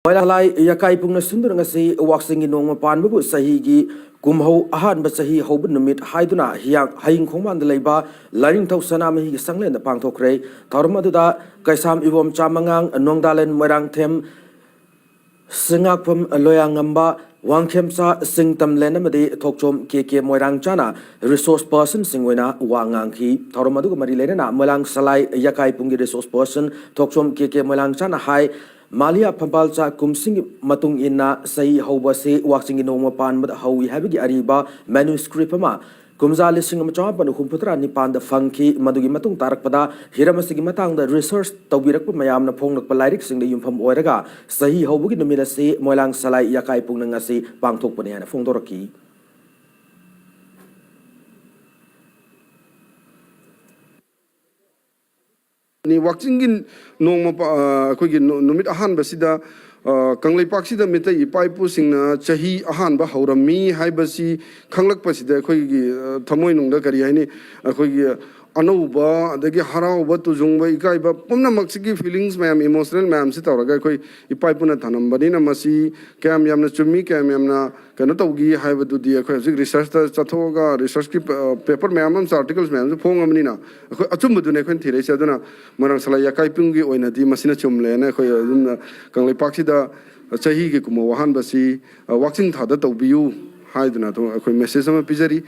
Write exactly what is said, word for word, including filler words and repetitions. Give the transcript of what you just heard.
ꯃꯣꯏꯔꯥꯡ ꯁꯂꯥꯏ ꯌꯥꯀꯥꯏ ꯄꯨꯡꯅ ꯁꯤꯟꯗꯨꯅ ꯉꯁꯤ ꯋꯥꯛꯆꯤꯡꯒꯤ ꯅꯣꯡꯃ ꯄꯥꯟꯕꯕꯨ ꯆꯍꯤꯒꯤ ꯀꯨꯝꯍꯧ ꯑꯍꯥꯟꯕ ꯆꯍꯤ ꯍꯧꯕ ꯅꯨꯃꯤꯠ ꯍꯥꯏꯗꯨꯅ ꯍꯤꯌꯥꯡ ꯍꯌꯤꯡ ꯈꯣꯡꯕꯥꯟꯗ ꯂꯩꯕ ꯂꯥꯏꯅꯤꯡꯊꯧ ꯁꯅꯥꯃꯍꯤꯒꯤ ꯁꯪꯂꯦꯟꯗ ꯄꯥꯡꯊꯣꯛꯈ꯭ꯔꯦ꯫ ꯊꯧꯔꯝ ꯑꯗꯨꯗ ꯀꯩꯁꯥꯝ ꯏꯕꯣꯝ ꯆꯥꯃꯉꯥꯡ, ꯅꯣꯡꯗꯥꯂꯦꯟ ꯃꯣꯏꯔꯥꯡꯊꯦꯝ, ꯁꯉꯥꯛꯐꯝ ꯂꯣꯌꯥꯉꯝꯕ, ꯋꯥꯡꯈꯦꯝꯆꯥ ꯁꯤꯡꯇꯝꯂꯦꯟ ꯑꯃꯗꯤ ꯊꯣꯛꯆꯣꯝ ꯀꯦ ꯀꯦ ꯃꯣꯏꯔꯥꯡꯆꯥꯅ ꯔꯤꯁꯣꯔꯁ ꯄꯔꯁꯟꯁꯤꯡ ꯑꯣꯏꯅ ꯋꯥ ꯉꯥꯡꯈꯤ꯫ ꯊꯧꯔꯝ ꯑꯗꯨꯒ ꯃꯔꯤ ꯂꯩꯅꯅ ꯃꯣꯏꯔꯥꯡ ꯁꯂꯥꯏ ꯌꯥꯀꯥꯏ ꯄꯨꯡꯒꯤ ꯔꯤꯁꯣꯔꯁ ꯄꯔꯁꯟ ꯊꯣꯛꯆꯣꯝ ꯀꯦ ꯀꯦ ꯃꯣꯏꯔꯥꯡꯆꯥꯅ ꯍꯥꯏ, ꯃꯥꯂꯤꯌꯥ ꯐꯝꯕꯥꯜꯆꯥ ꯀꯨꯝꯁꯤꯡꯒꯤ ꯃꯇꯨꯡ ꯏꯟꯅ ꯆꯍꯤ ꯍꯧꯕ ꯑꯁꯤ ꯋꯥꯛꯆꯤꯡꯒꯤ ꯅꯣꯡꯃ ꯄꯥꯟꯕꯗ ꯍꯧꯏ ꯍꯥꯏꯕꯒꯤ ꯑꯔꯤꯕ ꯃꯦꯅꯨꯁꯀ꯭ꯔꯤꯞ ꯑꯃ ꯀꯨꯝꯖꯥ ꯂꯤꯁꯤꯡ ꯑꯃ ꯆꯃꯥꯄꯟ ꯍꯨꯝꯐꯨꯇꯔꯥ ꯅꯤꯄꯥꯟꯗ ꯐꯪꯈꯤ꯫ ꯃꯗꯨꯒꯤ ꯃꯇꯨꯡ ꯇꯥꯔꯛꯄꯗ ꯍꯤꯔꯝ ꯑꯁꯤꯒꯤ ꯃꯇꯥꯡꯗ ꯔꯤꯁꯔꯁ ꯇꯧꯕꯤꯔꯛꯄ ꯃꯌꯥꯝꯅ ꯐꯣꯡꯂꯛꯄ ꯂꯥꯏꯔꯤꯛꯁꯤꯡꯗ ꯌꯨꯝꯐꯝ ꯑꯣꯏꯔꯒ ꯆꯍꯤ ꯍꯧꯕꯒꯤ ꯅꯨꯃꯤꯠ ꯑꯁꯤ ꯃꯣꯏꯔꯥꯡ ꯁꯂꯥꯏ ꯌꯥꯀꯥꯏ ꯄꯨꯡꯅ ꯉꯁꯤ ꯄꯥꯡꯊꯣꯛꯄꯅꯤ ꯍꯥꯏꯅ ꯐꯣꯡꯗꯣꯔꯛꯈꯤ꯫ ꯅꯤ ꯋꯥꯛꯆꯤꯡꯒꯤ ꯅꯣꯡꯃ ꯄ-, ꯑ, ꯑꯩꯈꯣꯏꯒꯤ ꯅꯨ-, ꯅꯨꯃꯤꯠ ꯑꯍꯥꯟꯕꯁꯤꯗ, ꯑ, ꯀꯪꯂꯩꯄꯥꯛꯁꯤꯗ ꯃꯤꯇꯩ ꯏꯄꯥ ꯏꯄꯨꯁꯤꯡꯅ ꯆꯍꯤ ꯑꯍꯥꯟꯕ ꯍꯧꯔꯝꯃꯤ ꯍꯥꯏꯕꯁꯤ ꯈꯪꯂꯛꯄꯁꯤꯗ ꯑꯩꯈꯣꯏꯒꯤ, ꯑ, ꯊꯃꯣꯏꯅꯨꯡꯗ ꯀꯔꯤ ꯍꯥꯏꯅꯤ, ꯑꯩꯈꯣꯏꯒꯤ ꯑꯅꯧꯕ, ꯑꯗꯒꯤ ꯍꯔꯥꯎꯕ, ꯇꯨꯖꯨꯡꯕ, ꯏꯀꯥꯏꯕ, ꯄꯨꯝꯅꯃꯛꯁꯤꯒꯤ ꯐꯤꯂꯤꯡꯁ ꯃꯌꯥꯝ, ꯏꯃꯣꯁꯅꯦꯜ ꯃꯌꯥꯝꯁꯤ ꯇꯧꯔꯒ ꯑꯩꯈꯣꯏ ꯏꯄꯥ ꯏꯄꯨꯅ ꯊꯝꯂꯝꯕꯅꯤꯅ, ꯃꯁꯤ ꯀꯌꯥꯝ ꯌꯥꯝꯅ ꯆꯨꯝꯃꯤ, ꯀꯌꯥꯝ ꯌꯥꯝꯅ ꯀꯩꯅꯣ ꯇꯧꯈꯤ ꯍꯥꯏꯕꯗꯨꯗꯤ ꯑꯩꯈꯣꯏ ꯍꯧꯖꯤꯛ ꯔꯤꯁꯔꯁꯇ ꯆꯠꯊꯣꯛꯑꯒ, ꯔꯤꯁꯔꯁꯀꯤ ꯄ-, ꯄꯦꯄꯔ ꯃꯌꯥꯝ ꯑꯃ, ꯑꯥꯔꯇꯤꯀꯜꯁ ꯃꯌꯥꯝꯁꯨ ꯐꯣꯡꯉꯕꯅꯤꯅ, ꯑꯩꯈꯣꯏ ꯑꯆꯨꯝꯕꯗꯨꯅꯦ ꯑꯩꯈꯣꯏꯅ ꯊꯤꯔꯛꯏꯁꯦ꯫ ꯑꯗꯨꯅ ꯃꯣꯏꯔꯥꯡ ꯁꯂꯥꯏ ꯌꯥꯀꯥꯏ ꯄꯨꯡꯒꯤ ꯑꯣꯏꯅꯗꯤ ꯃꯁꯤꯅ ꯆꯨꯝꯂꯦꯅ ꯑꯩꯈꯣꯏ ꯑꯗꯨꯝ ꯀꯪꯂꯩꯄꯥꯛꯁꯤꯗ ꯆꯍꯤꯒꯤ ꯀꯨꯝꯍꯧ ꯑꯍꯥꯟꯕꯁꯤ, ꯑ, ꯋꯥꯛꯆꯤꯡ ꯊꯥꯗ ꯇꯧꯕꯤꯌꯨ ꯍꯥꯏꯗꯨꯅ ꯑꯗꯨꯝ ꯑꯩꯈꯣꯏ ꯃꯦꯁꯦꯖ ꯑꯃ ꯄꯤꯖꯔꯤ꯫